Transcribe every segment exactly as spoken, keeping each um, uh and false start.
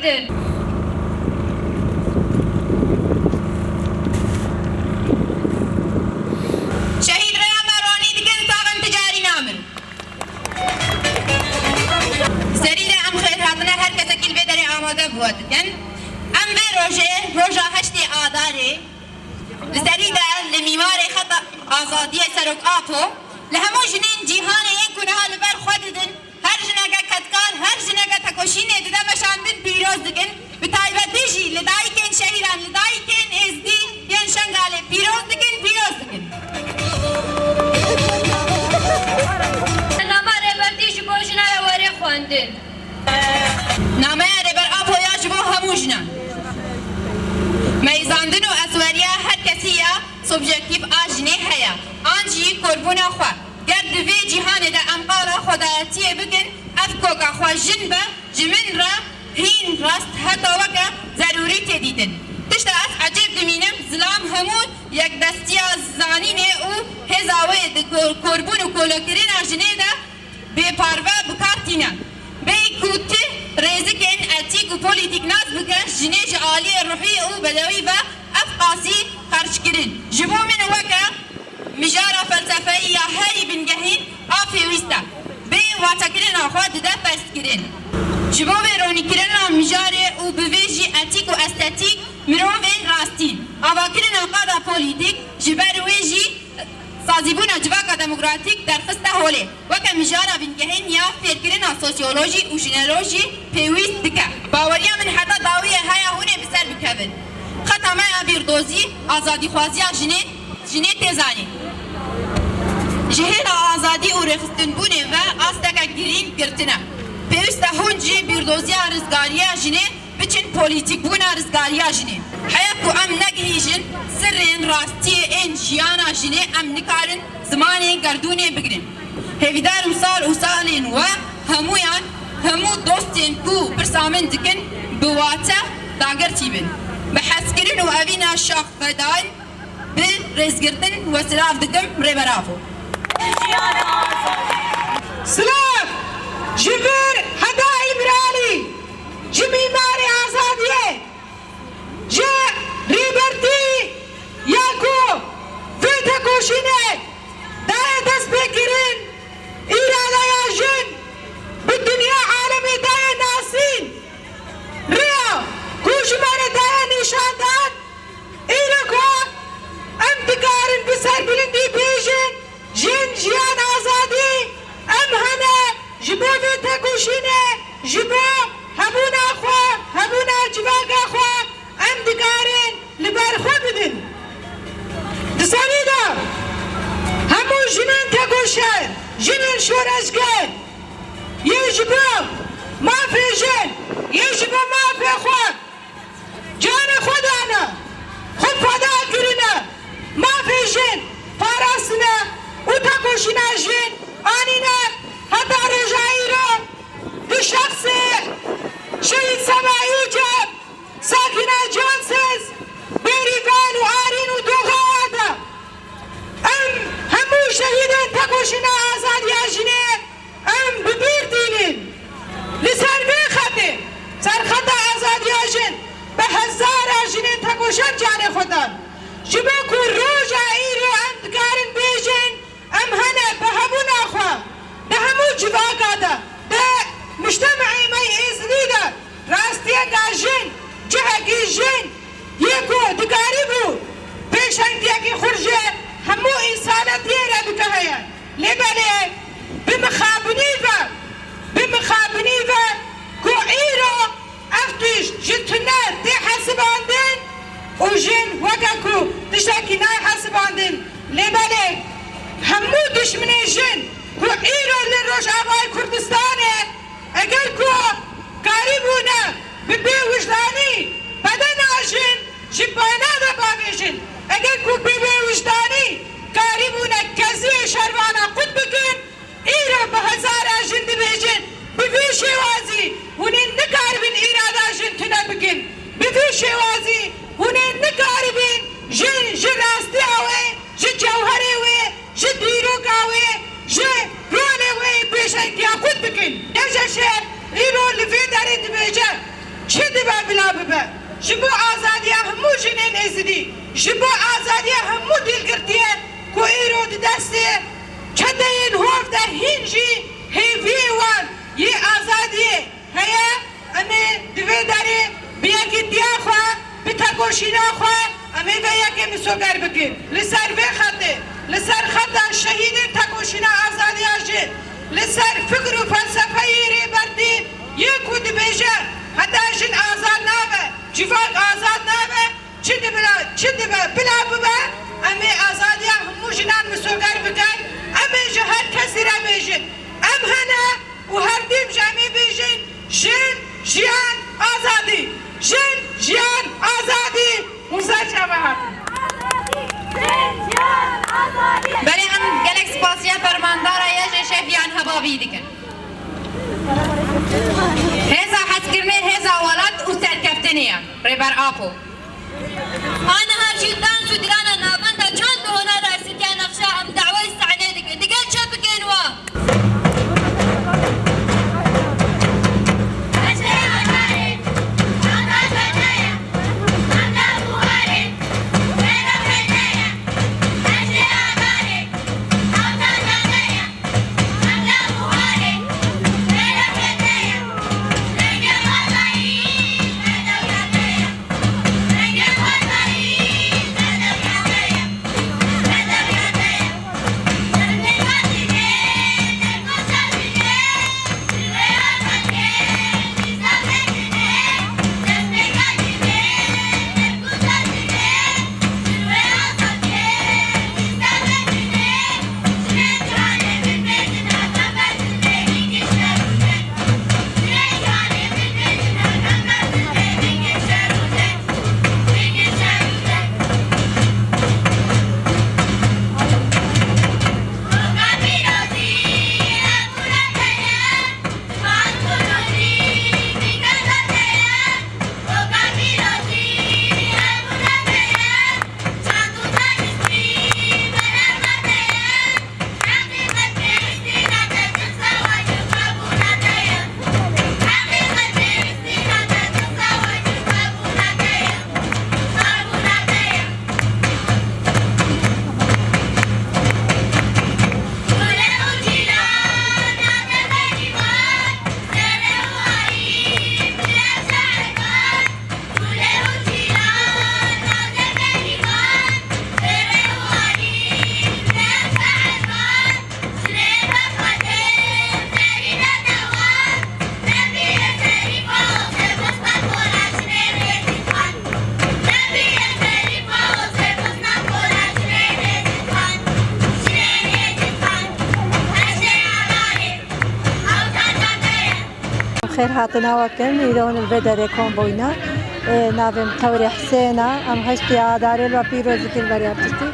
Şehîd Rêya me ronî dikin, sax in, tu carî namirin. Serî de em xêrhatina her kesekî li vê derê amade bi we dikin. Em vê rojê, roja heştê Adarê, li serî de li mîmarê Xeta Azadiyê Serok Apo, li hemû jinên cîhanê yên ku niha li ber xwe didin, her jineke kedkar, her jineke tekoşînê dide meşandin pîroz dikin. Bi taybetî jî li dayikên şehîdan, li dayikên êzdî yên Şengalê pîroz dikin, pîroz dikin. Nama Rêbertî ji bo jina ye were xwendin. Nameya Rêber Apo ya ji bo hemû jinan. Meyzandin û esweriya her kesî ya subjektîf a jinê heye, an jî korbûna xwe. Ger di vê cîhanê de em qala xwedayetiyê bikin, ev koka xwe jin be, ji min re hîn rast heta weke zerûrî tê dîtin. Tişta ez ecêb dimînim, zilam hemû yekdestiya zanînê û hêza wê di ko-, korbûn û kolekirina jinê de bêparve bi kar tîne. Bêyî ku tu rêzikên etîk û polîtîk nas bike, jinê ji aliyê ruhî û bedewî ve ev qasî xerckirin. Ji bo min weke mijara felsefeyî ya herî bingehîn a pêwîst e. Bê watekirina xwe dide ferskirin. Ji bo vêronîkirina mijarê û bi vê jî etîk û estetîk mirovên rastîn, avakirina qada polîtîk ji ber wê jî sazîbûna civaka demokratîk derxiste holê. Weke mijara bingehîn ya fêrkirina sosyolojî û jinolojî pêwîst dike. Baweriya min heta dawiyê heye hûn ê bi ser bikevin. Xeta me ya bîrdozî, azadîxwaziya jinê, jinê tê zanîn. Ji hêla azadî û rêxistinbûnê ve asteke girîng girtine. Pêwîst e hûn jî bîrdoziya rizgariya jinê biçin polîtîkbûna rizgariya jinê. Heya ku em negihîjin sirrên rastiyê ên jiyana jinê, em nikarin zimanê gerdûnê bigrin. Hêvîdar im sal û salên we hemûyan, hemû dostên ku pirsa min dikin, bi wate dagirtî bin. Bi hezkirin û evîna şaxvedan bi rêzgirtin we silav dikim, Rêber Apo. Silav ji vir Heda Îmralî, ji mîmarê azadiyê, ji Rêbertî ya ku vê tekoşînê daye destpêkirin, îradeya jin bi dinya alemê daye nasîn, rêya ku ji me re daye nîşandan, îro ku em dikarin bi serbilindî bêjin, jin, jiyan, azadî, em hene ji bo vê tekoşînê, ji bo hebûna xwe, hebûna civaka xwe, em dikarin li ber xwe bidin. Di serî de hemû jinên tekoşer, jinên şoreşger, yê ji bo mafê jin, yê ji bo mafê xwe canê xwe dane, xwe feda kirine, mafê jin parastine û tekoşîna jin anîne heta roja îro, di şexsê Şehîd Sema Yücel, Sakine Cansız, Bêrîvan û Arîn û Doxawa de. Em hemû şehîdên tekoşîna azadiya jinê em bi bîr tînin. Li ser vê xetê, ser xeta azadiya jin, bi hezara jinên tekoşer canê xwe dan. Ji bo ku roja îro em dikarin bêjin, em hene bi hebûna xwe, di hemû civaka de, di mujtemeyê me yê êzidî de, rastiyeka jin, cihekî jin, yê ku dikarîbû pêşengiyekî xurt ji hemû însanetiyê re bike heye. Lê belê bi mixabinî ve, bi mixabinî ve ku îro ev tişt ji tune tê hesibandin û jin weke ku tiştekî nayê hesibandin. Lê belê hemû dişminê jin ku îro li Rojavayê Kurdistanê, eger ku karîbûne bi bêwijdanî bedena jin ji payna de bavêjin, eger ku bi bêwijdanî karîbûne keziyê şervana qut bikin, îro bi hezara jin dibêjin, bi vî şêwazî hûn ê nikaribin îrada jin tune bikin. Bi vî şêwazî hûn ê nikaribin jin ji rastiya wê, ji cewherê wê, ji dîroka wê, ji rolê wê yê pêşengtiya xurt bikin. YJŞ îro li vê derê dibêje, Çi dibe bila bibe? Ji bo azadiya hemû jinên Êzidî, ji bo azadiya hemû dîlgirtiyên ku îro di destê çeteyên hov de hîn jî hêviyê wan yê azadiyê heye, em ê di vê derê bi yekîtiya xwe, bi tekoşîna xwe, em ê vê yekê misoger bikin. Li ser vê xetê, li ser xeta şehîdên tekoşîna azadiya jin, li ser fikr û felsefeyê Rêbertî yê ku dibêje, heta jin azad nabe, civak azad nabe, çi dibe, çi dibe bila bibe, em ê azadiya hemû jinan misoger bikin, em ê ji her kesî re bêjin, em hene û her tim jî em ê bêjin, jin, jiyan, azadî! Jin, jiyan, azadî! Û ser çava hatin. Belê em gelek spasiya fermandara YJŞ Viyan Hebabî dikin. Hêza hezkirinê hêza welat û serkeftinê ye. Rêber Apo. Aniha jî dans û dirana navenda çand û hunera Sitya Nexşa em dawayî sahnê dikin. Digel çepikên we. Xêr hatina we kin, îro hûn li vê derê kom bûyne. Ê, navê min Tewrê Hisên e. Em heştê Adarê li we pîroz dikin beriya piştî.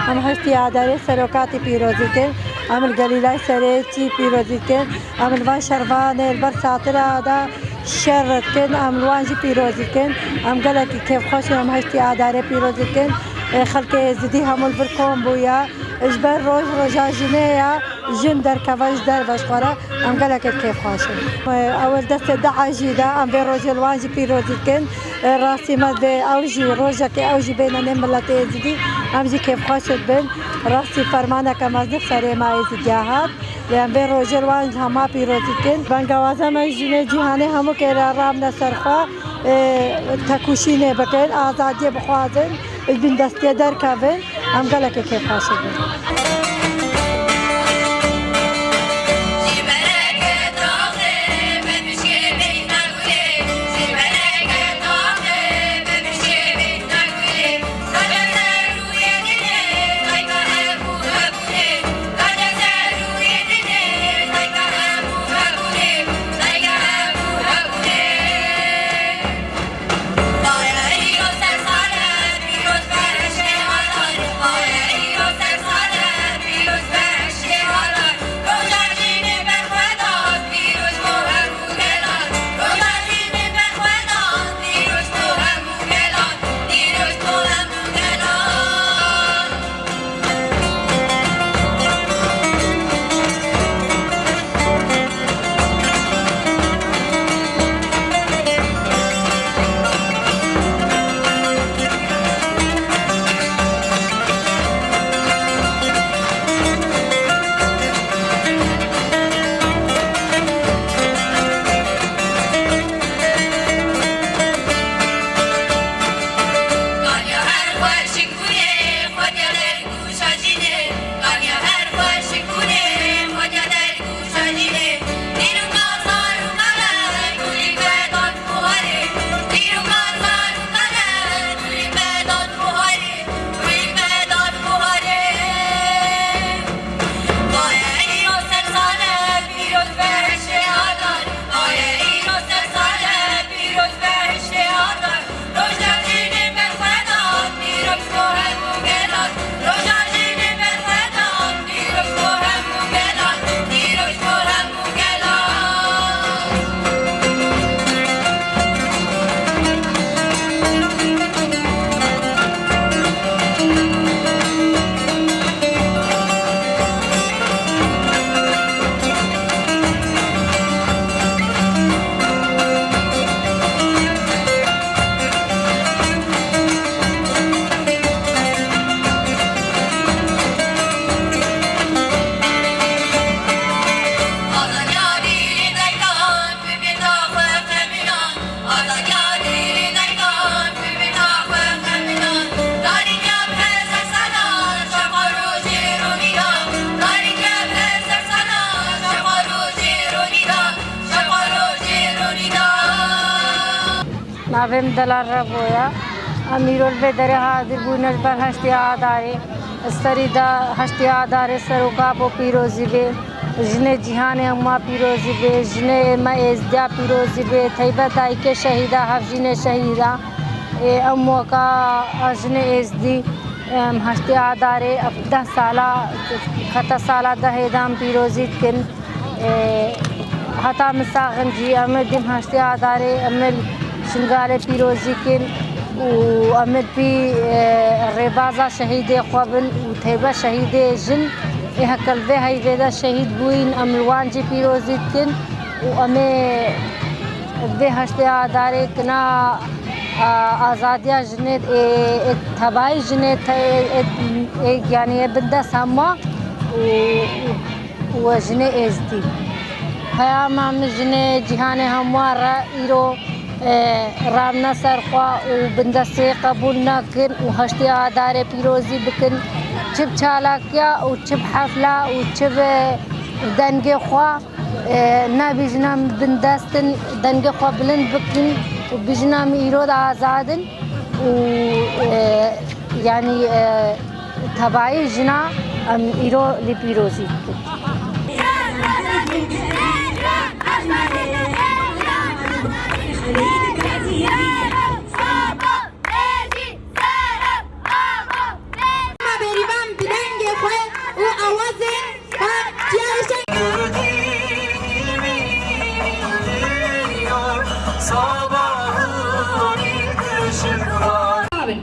Em heştê Adarê serokatî pîroz dikin. Em li Gelîlay Serê çî pîroz dikin. Em li van şervanê li ber satira de şer dikin. Em li wan jî pîroz dikin. Em gelekî kêfxweş in, em heştê Adarê pîroz dikin. Ê, xelkê Êzidî hemû li vir kom bûye. Ji ber roj, roja jinê ye. Jin derkeve ji derve ji xwe re, em gelekê kêfxweş in. Ew li destê DAIŞ jî de, em vê rojê li wan jî pîrozî dikin. Rastî me vê ew jî rojekê ew jî bêne nê miletê Êzidî, em jî kêfxweş dibin. Rastî fermaneke mezin serê me Êzidiya hat. Lê em vê rojê li wan hema pîrozî dikin. Bengawaza me ji jinê cîhanê hemû kê re ramne ser xwe, ê, tekoşînê bikin, azadiyê bixwazin, ji bîndestiyê derkevin. Em gelekî kêfxweş dibin. Navê min Delal Rebo ye. Em îro li vê derê hazir bûne ji ber heştê Adarê. Serî de heştê Adarê serokap û pîrozî bê. Jinê cîhanê hema pîrozî bê. Jinê me êzdiya pîrozî bê. Teybe dayikê şehîda, hevjînê şehîda. Ê, em weka jinê êzdî, em heştê Adarê, ev deh sala, kete sala dehê de em pîrozî dikin. Ê, heta min saxin jî, em ê dîm heştê Adarê, em ê li Şingalê pîrozî kin û em ê pî, ê, rêbaza şehîdê xwe bin û teybe şehîdê jin ê heke li vê heyvê de şehîd bûyîn, em li wan jî pîrozî dikin û em ê vê heştê Adarê kina, a, azadiya jinê, ê, ê, tebayî jinê, te-, ê, ê, yanî ê bindest hema û, û, û jinê êzdî. Peyama min jinê cîhanê hemû re îro, e, ramne ser xwe û bindestê qebûl nakin û heştê Adarê pîrozî bikin. Çi bi çalakiya û çi bi hefla û çi bi dengê xwe, e, ne bîjina min bindest in, dengê xwe bilind bikin û bîjina min îro de azad in û, e, yanî, e, tebayî jina em îro li pîrozî dikin. Berivan bi dengê xwe û awazên xwe çiyayê şe- Sabahın ilk ışıkları